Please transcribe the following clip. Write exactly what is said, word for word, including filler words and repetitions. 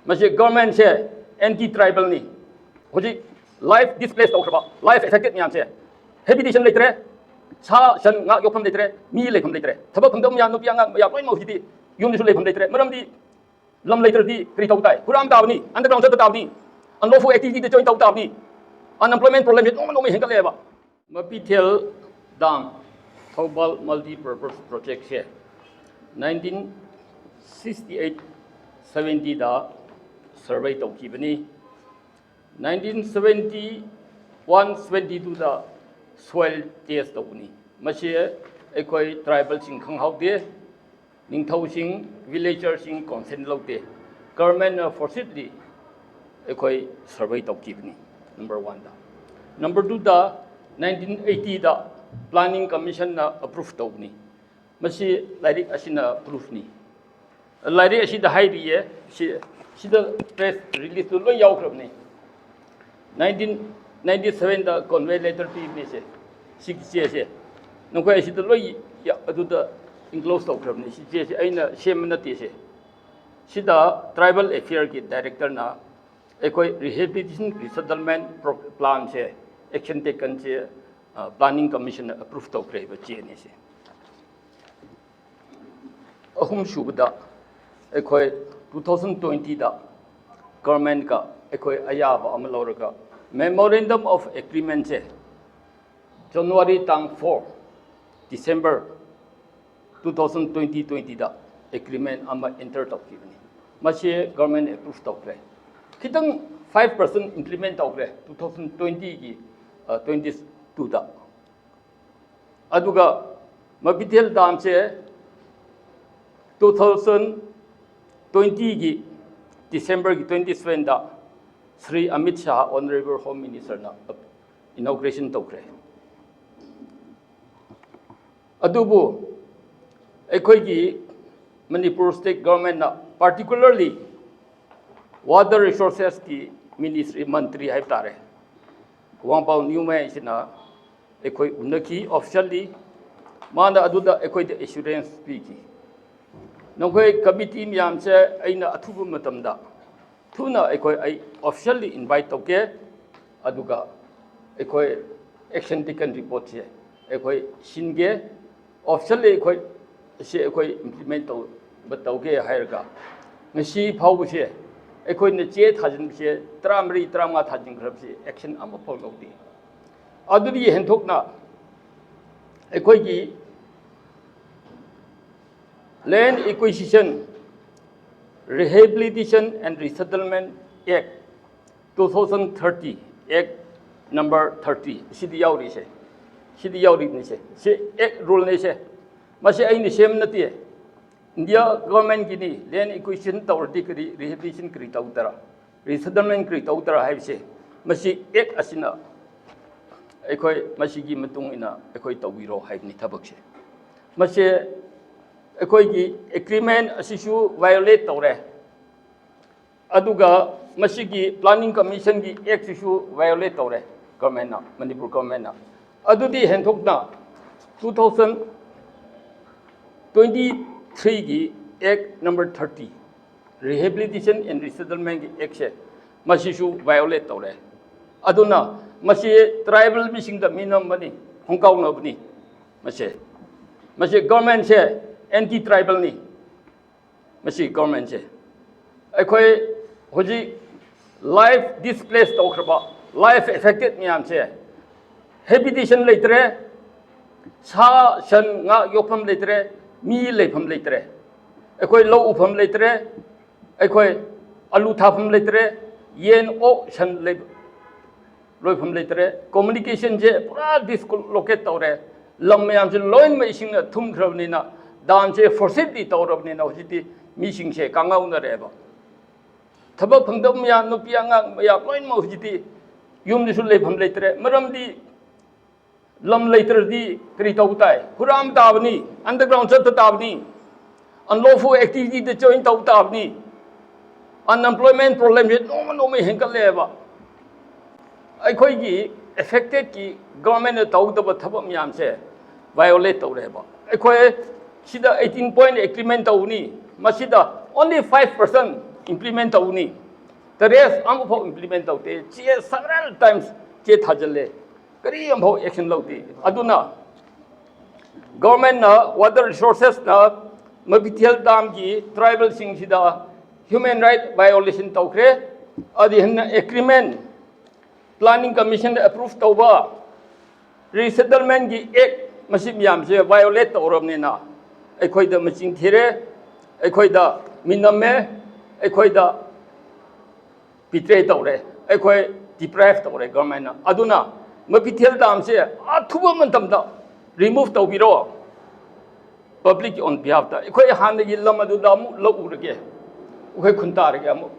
ꯃꯁꯤ ꯒꯚꯔꯟꯃꯦꯟꯁꯦ ꯑꯦꯟꯇꯤ ꯇ꯭ꯔꯥꯏꯕꯦꯜꯅꯤ꯫ ꯍꯧꯖꯤꯛ life displace ꯇꯧꯈ꯭ꯔꯕ, ꯂꯥꯏꯐ ꯑꯦꯐꯦꯛꯇꯦꯗ ꯃꯌꯥꯝꯁꯦ, ꯍꯦꯕꯤꯇꯦꯁꯟ ꯂꯩꯇ꯭ꯔꯦ, ꯁꯥ ꯁꯟ ꯉꯥ ꯌꯣꯛꯐꯝ ꯂꯩꯇ꯭ꯔꯦ, ꯃꯤ ꯂꯩꯐꯝ ꯂꯩꯇ꯭ꯔꯦ, ꯊꯕꯛ ꯐꯪꯗꯕ ꯃꯌꯥꯝ, ꯅꯨꯄꯤ ꯑꯉꯥꯡ ꯃꯌꯥꯝ ꯂꯣꯏꯅꯃꯛ ꯍꯧꯖꯤꯛꯇꯤ ꯌꯨꯝꯗꯁꯨ ꯂꯩꯐꯝ ꯂꯩꯇ꯭ꯔꯦ꯫ ꯃꯔꯝꯗꯤ ꯂꯝ ꯂꯩꯇ꯭ꯔꯗꯤ ꯀꯔꯤ ꯇꯧꯕ ꯇꯥꯏ? ꯍꯨꯔꯥꯟ ꯇꯥꯕꯅꯤ, ꯑꯟꯗꯔꯒ꯭ꯔꯥꯎꯟ ꯆꯠꯄ ꯇꯥꯕꯅꯤ, ꯑꯟꯂꯣꯐꯨꯜ ꯑꯦꯛꯇꯤꯚꯤꯇꯤꯗ ꯖꯣꯏꯟ ꯇꯧꯕ ꯇꯥꯕꯅꯤ꯫ ꯑꯟꯑꯦꯝꯄ꯭ꯂꯣꯏꯃꯦꯟ ꯄ꯭ꯔꯣꯕ꯭ꯂꯦꯝꯁꯦ ꯅꯣꯡꯃ ꯅꯣꯡꯃꯒꯤ ꯍꯦꯟꯒꯠꯂꯛꯑꯦꯕ꯫ ꯃꯄꯤꯊꯦꯜ ꯗꯥꯝ, ꯊꯧꯕꯥꯜ ꯃꯜꯇꯤꯄꯔꯄꯁ ꯄ꯭ꯔꯣꯖꯦꯛꯁꯦ ꯅꯥꯏꯟꯇꯤꯟ ꯁꯤꯛꯁꯇꯤ ꯑꯩꯠ ꯁꯚꯦꯟꯇꯤꯗ ꯁꯔꯚꯦ ꯇꯧꯈꯤꯕꯅꯤ꯫ ꯅꯥꯏꯟꯇꯤꯟ ꯁꯚꯦꯟꯇꯤ ꯋꯥꯟ ꯁꯚꯦꯟꯇꯤ ꯇꯨꯗ ꯁꯣꯏꯜ ꯇꯦꯁ ꯇꯧꯕꯅꯤ꯫ ꯃꯁꯤ ꯑꯩꯈꯣꯏ ꯇ꯭ꯔꯥꯏꯕꯦꯜꯁꯤꯡ ꯈꯪꯍꯧꯗꯦ, ꯅꯤꯡꯊꯧꯁꯤꯡ, ꯚꯤꯂꯦꯖꯔꯁꯤꯡ ꯀꯣꯟꯁꯦꯟ ꯂꯧꯗꯦ꯫ ꯒꯚꯔꯟꯃꯦꯟꯅ ꯐꯣꯔꯁꯤꯞꯂꯤ ꯑꯩꯈꯣꯏ ꯁꯔꯚꯦ ꯇꯧꯈꯤꯕꯅꯤ, ꯅꯝꯕꯔ ꯋꯥꯟꯗ꯫ ꯅꯝꯕꯔ ꯇꯨꯗ, ꯅꯥꯏꯟꯇꯤꯟ ꯑꯩꯠꯇꯤꯗ ꯄ꯭ꯂꯥꯅꯤꯡ ꯀꯃꯤꯁꯟꯅ ꯑꯦꯄ꯭ꯔꯨꯚ ꯇꯧꯕꯅꯤ꯫ ꯃꯁꯤ ꯂꯥꯏꯔꯤꯛ ꯑꯁꯤꯅ ꯄ꯭ꯔꯨꯐꯅꯤ꯫ ꯂꯥꯏꯔꯤꯛ ꯑꯁꯤꯗ ꯍꯥꯏꯔꯤꯌꯦ, ꯁꯤ, ꯁꯤꯗ ꯄ꯭ꯔꯦꯁ ꯔꯤꯂꯤꯖꯇꯨ ꯂꯣꯏ ꯌꯥꯎꯈ꯭ꯔꯕꯅꯤ꯫ ꯅꯥꯏꯟꯇꯤꯟ ꯅꯥꯏꯟꯇꯤ ꯁꯚꯦꯟꯗ ꯀꯣꯟꯚꯦ ꯂꯦꯇꯔ ꯄꯤꯕꯅꯤ ꯁꯦ, ꯁꯤꯒꯤ ꯆꯦꯁꯦ꯫ ꯅꯈꯣꯏ ꯑꯁꯤꯗ ꯂꯣꯏ ꯌꯥ-, ꯑꯗꯨꯗ ꯏꯟꯀ꯭ꯂꯣꯖ ꯇꯧꯈ꯭ꯔꯕꯅꯤ꯫ ꯁꯤ ꯆꯦꯁꯦ ꯑꯩꯅ ꯁꯦꯝꯕ ꯅꯠꯇꯦ ꯁꯦ꯫ ꯁꯤꯗ ꯇ꯭ꯔꯥꯏꯕꯦꯜ ꯑꯦꯐꯤꯌꯔꯒꯤ ꯗꯥꯏꯔꯦꯛꯇꯔꯅ ꯑꯩꯈꯣꯏ ꯔꯤꯍꯦꯕꯤꯂꯤꯇꯦꯁꯟ ꯔꯤꯁꯦꯇꯜꯃꯦꯟ ꯄ꯭ꯂꯥꯟꯁꯦ ꯑꯦꯛꯁꯟ ꯇꯦꯀꯟꯁꯦ ꯄ꯭ꯂꯥꯅꯤꯡ ꯀꯃꯤꯁꯟꯅ ꯑꯦꯄ꯭ꯔꯨꯚ ꯇꯧꯈ꯭ꯔꯦꯕ ꯆꯦꯅꯤ ꯁꯦ꯫ ꯑꯍꯨꯝꯁꯨꯕꯗ ꯑꯩꯈꯣꯏ ꯇꯨ ꯊꯥꯎꯖꯟ ꯇ꯭ꯋꯦꯟꯇꯤꯗ ꯒꯚꯔꯟꯃꯦꯟꯒ ꯑꯩꯈꯣꯏ ꯑꯌꯥꯕ ꯑꯃ ꯂꯧꯔꯒ ꯃꯦꯃꯣꯔꯦꯟꯗꯝ ꯑꯣꯐ ꯑꯦꯒ꯭ꯔꯤꯃꯦꯟꯁꯦ ꯖꯅꯋꯥꯔꯤ ꯇꯥꯡ four, December two thousand twenty ꯇ꯭ꯋꯦꯟꯇꯤꯗ ꯑꯦꯒ꯭ꯔꯤꯃꯦꯟ ꯑꯃ ꯑꯦꯟꯇꯔ ꯇꯧꯈꯤꯕꯅꯤ꯫ ꯃꯁꯤ ꯒꯚꯔꯟꯃꯦꯟ ꯑꯦꯄ꯭ꯔꯨꯚ ꯇꯧꯈ꯭ꯔꯦ꯫ ꯈꯤꯇꯪ ꯐꯥꯏꯚ ꯄꯥꯔꯁꯦꯟ ꯏꯝꯄ꯭ꯂꯤꯃꯦꯟ ꯇꯧꯈ꯭ꯔꯦ ꯇꯨ ꯊꯥꯎꯖꯟ ꯇ꯭ꯋꯦꯟꯇꯤꯒꯤ ꯇ꯭ꯋꯦꯟꯇꯤ ꯇꯨꯗ꯫ ꯑꯗꯨꯒ ꯃꯄꯤꯊꯦꯜ ꯗꯥꯝꯁꯦ ꯇꯨ ꯊꯥꯎꯖꯟ ꯇ꯭ꯋꯦꯟꯇꯤꯒꯤ ꯗꯤꯁꯦꯝꯕꯔꯒꯤ ꯇ꯭ꯋꯦꯟꯇꯤ ꯁꯚꯦꯟꯗ ꯁ꯭ꯔꯤ ꯑꯃꯤꯠ ꯁꯥꯍ, ꯑꯣꯅꯔꯦꯕꯜ ꯍꯣꯝ ꯃꯤꯅꯤꯁꯇꯔꯅ ꯏꯅꯣꯒ꯭ꯔꯦꯁꯟ ꯇꯧꯈ꯭ꯔꯦ꯫ ꯑꯗꯨꯕꯨ ꯑꯩꯈꯣꯏꯒꯤ ꯃꯅꯤꯄꯨꯔ ꯁ꯭ꯇꯦꯠ ꯒꯚꯔꯟꯃꯦꯟꯅ, ꯄꯥꯔꯇꯤꯀꯨꯂꯔꯂꯤ ꯋꯥꯇꯔ ꯔꯤꯁꯣꯔꯁꯦꯁꯀꯤ ꯃꯤꯅꯤꯁꯇ꯭ꯔꯤ, ꯃꯟꯇ꯭ꯔꯤ ꯍꯥꯏꯕ ꯇꯥꯔꯦ, ꯋꯥꯡꯄꯥꯎ ꯅ꯭ꯌꯨꯃꯥꯏꯁꯤꯅ ꯑꯩꯈꯣꯏ ꯎꯅꯈꯤ ꯑꯣꯐꯤꯁꯤꯌꯦꯜꯂꯤ꯫ ꯃꯥꯅ ꯑꯗꯨꯗ ꯑꯩꯈꯣꯏꯗ ꯑꯦꯁꯨꯔꯦꯟꯁ ꯄꯤꯈꯤ, "ꯅꯈꯣꯏ ꯀꯃꯤꯇꯤ ꯃꯌꯥꯝꯁꯦ ꯑꯩꯅ ꯑꯊꯨꯕ ꯃꯇꯝꯗ ꯊꯨꯅ ꯑꯩꯈꯣꯏ ꯑꯩ officially invite ꯇꯧꯒꯦ꯫ ꯑꯗꯨꯒ ꯑꯩꯈꯣꯏ action taken reportꯁꯦ ꯑꯩꯈꯣꯏ ꯁꯤꯟꯒꯦ꯫ Officially ꯑꯩꯈꯣꯏ ꯁꯤ ꯑꯩꯈꯣꯏ implement ꯇꯧꯕ ꯇꯧꯒꯦ ꯍꯥꯏꯔꯒ ꯉꯁꯤ ꯐꯥꯎꯕꯁꯦ ꯑꯩꯈꯣꯏꯅ ꯆꯦ ꯊꯥꯖꯤꯟꯕꯁꯦ ꯇꯔꯥꯃꯔꯤ ꯇꯔꯥꯃꯉꯥ ꯊꯥꯖꯤꯟꯈ꯭ꯔꯕꯁꯦ action ꯑꯃꯐꯥꯎ ꯂꯧꯗꯦ꯫ ꯑꯗꯨꯗꯒꯤ ꯍꯦꯟꯊꯣꯛꯅ ꯑꯩꯈꯣꯏꯒꯤ Land Acquisition, Rehabilitation and Resettlement Act, two thousand thirty, Act number thirty, ꯁꯤꯗꯤ ꯌꯥꯎꯔꯤꯁꯦ, ꯁꯤꯗꯤ ꯌꯥꯎꯔꯤꯕꯅꯤꯁꯦ, ꯁꯤ Act ruleꯅꯤꯁꯦ꯫ ꯃꯁꯤ ꯑꯩꯅ ꯁꯦꯝꯕ ꯅꯠꯇꯦ, India governmentꯀꯤꯅꯤ꯫ Land acquisition ꯇꯧꯔꯗꯤ ꯀꯔꯤ rehabilitation ꯀꯔꯤ ꯇꯧꯗꯔꯥ, resettlement ꯀꯔꯤ ꯇꯧꯗꯔꯥ ꯍꯥꯏꯕꯁꯦ ꯃꯁꯤ Act ꯑꯁꯤꯅ ꯑꯩꯈꯣꯏ ꯃꯁꯤꯒꯤ ꯃꯇꯨꯡ ꯏꯟꯅ ꯑꯩꯈꯣꯏ ꯇꯧꯕꯤꯔꯣ ꯍꯥꯏꯕꯅꯤ ꯊꯕꯛꯁꯦ꯫ ꯃꯁꯤ ꯑꯩꯈꯣꯏꯒꯤ agreement ꯑꯁꯤꯁꯨ violate ꯇꯧꯔꯦ, ꯑꯗꯨꯒ ꯃꯁꯤꯒꯤ Planning Commissionꯒꯤ Actꯁꯤꯁꯨ violate ꯇꯧꯔꯦ governmentꯅ, ꯃꯅꯤꯄꯨꯔ governmentꯅ꯫ ꯑꯗꯨꯗꯤ ꯍꯦꯟꯊꯣꯛꯅ two thousand twenty threeꯒꯤ Act number thirty, Rehabilitation and Resettlementꯀꯤ Actꯁꯦ ꯃꯁꯤꯁꯨ violate ꯇꯧꯔꯦ꯫ ꯑꯗꯨꯅ ꯃꯁꯤ tribal ꯃꯤꯁꯤꯡꯗ ꯃꯤꯅꯝꯕꯅꯤ, ꯈꯣꯡꯀꯥꯎꯅꯕꯅꯤ꯫ ꯃꯁꯤ ꯃꯁꯤ governmentꯁꯦ anti tribalꯅꯤ꯫ ꯃꯁꯤ governmentꯁꯦ ꯑꯩꯈꯣꯏ ꯍꯧꯖꯤꯛ life displace ꯇꯧꯈ꯭ꯔꯕ, life affected ꯃꯌꯥꯝꯁꯦ habitation ꯂꯩꯇ꯭ꯔꯦ, ꯁꯥ ꯁꯟ ꯉꯥ ꯌꯣꯛꯐꯝ ꯂꯩꯇ꯭ꯔꯦ, ꯃꯤ ꯂꯩꯐꯝ ꯂꯩꯇ꯭ꯔꯦ, ꯑꯩꯈꯣꯏ ꯂꯧ ꯎꯐꯝ ꯂꯩꯇ꯭ꯔꯦ, ꯑꯩꯈꯣꯏ ꯑꯂꯨ ꯊꯥꯐꯝ ꯂꯩꯇ꯭ꯔꯦ, ꯌꯦꯟ ꯑꯣꯛ ꯁꯟ ꯂꯩ ꯂꯣꯏꯐꯝ ꯂꯩꯇ꯭ꯔꯦ꯫ Communicationꯁꯦ ꯄꯨꯔꯥ dislocate ꯇꯧꯔꯦ꯫ ꯂꯝ ꯃꯌꯥꯝꯁꯦ ꯂꯣꯏꯅꯃꯛ ꯏꯁꯤꯡꯅ ꯊꯨꯝꯈ꯭ꯔꯕꯅꯤꯅ, damꯁꯦ forcibly ꯇꯧꯔꯕꯅꯤꯅ ꯍꯧꯖꯤꯛꯇꯤ ꯃꯤꯁꯤꯡꯁꯦ ꯀꯥꯡꯉꯧꯅꯔꯦꯕ꯫ ꯊꯕꯛ ꯐꯪꯗꯕ ꯃꯌꯥꯝ, ꯅꯨꯄꯤ ꯑꯉꯥꯡ ꯃꯌꯥꯝ ꯂꯣꯏꯅꯃꯛ ꯍꯧꯖꯤꯛꯇꯤ ꯌꯨꯝꯗꯁꯨ ꯂꯩꯐꯝ ꯂꯩꯇ꯭ꯔꯦ꯫ ꯃꯔꯝꯗꯤ ꯂꯝ ꯂꯩꯇ꯭ꯔꯗꯤ ꯀꯔꯤ ꯇꯧꯕ ꯇꯥꯏ? ꯍꯨꯔꯥꯟꯕ ꯇꯥꯕꯅꯤ, underground ꯆꯠꯄ ꯇꯥꯕꯅꯤ, unlawful activityꯗ join ꯇꯧꯕ ꯇꯥꯕꯅꯤ꯫ Unemployment problemꯁꯦ ꯅꯣꯡꯃ ꯅꯣꯡꯃ ꯍꯦꯟꯒꯠꯂꯦꯕ꯫ ꯑꯩꯈꯣꯏꯒꯤ affectedꯀꯤ governmentꯅ ꯇꯧꯗꯕ ꯊꯕꯛ ꯃꯌꯥꯝꯁꯦ violate ꯇꯧꯔꯦꯕ꯫ ꯑꯩꯈꯣꯏ ꯁꯤꯗ eighteen point agreement ꯇꯧꯕꯅꯤ, ꯃꯁꯤꯗ only five percent implement ꯇꯧꯕꯅꯤ꯫ ꯇꯔꯦꯠ ꯑꯃꯐꯥꯎ implement ꯇꯧꯗꯦ꯫ ꯆꯦ several times ꯆꯦ ꯊꯥꯖꯤꯜꯂꯦ, ꯀꯔꯤ ꯑꯃꯐꯥꯎ action ꯂꯧꯗꯦ꯫ ꯑꯗꯨꯅ government ꯅ, water resources ꯅ ꯃꯐꯤꯊꯦꯜ dam ꯒꯤ tribal ꯁꯤꯡꯁꯤꯗ human right violation ꯇꯧꯈ꯭ꯔꯦ꯫ ꯑꯗꯨ ꯍꯦꯟꯅ agreement, planning commission ꯗ approve ꯇꯧꯕ, resettlement ꯒꯤ act, ꯃꯁꯤ ꯃꯌꯥꯝꯁꯦ violate ꯇꯧꯔꯕꯅꯤꯅ ꯑꯩꯈꯣꯏꯗ ꯃꯆꯤꯡ ꯊꯤꯔꯦ, ꯑꯩꯈꯣꯏꯗ ꯃꯤꯅꯝꯃꯦ, ꯑꯩꯈꯣꯏꯗ betray ꯇꯧꯔꯦ, ꯑꯩꯈꯣꯏ deprive ꯇꯧꯔꯦ government ꯅ꯫ ꯑꯗꯨꯅ ꯃꯐꯤꯊꯦꯜ dam ꯁꯦ ꯑꯊꯨꯕ ꯃꯇꯝꯗ remove ꯇꯧꯕꯤꯔꯣ꯫ Public ꯀꯤ on behalf ꯇ ꯑꯩꯈꯣꯏ ꯍꯥꯟꯅꯒꯤ ꯂꯝ ꯑꯗꯨꯗ ꯑꯃꯨꯛ ꯂꯧ ꯎꯔꯒꯦ, ꯑꯩꯈꯣꯏ ꯈꯨꯟ ꯇꯥꯔꯒꯦ ꯑꯃꯨꯛ꯫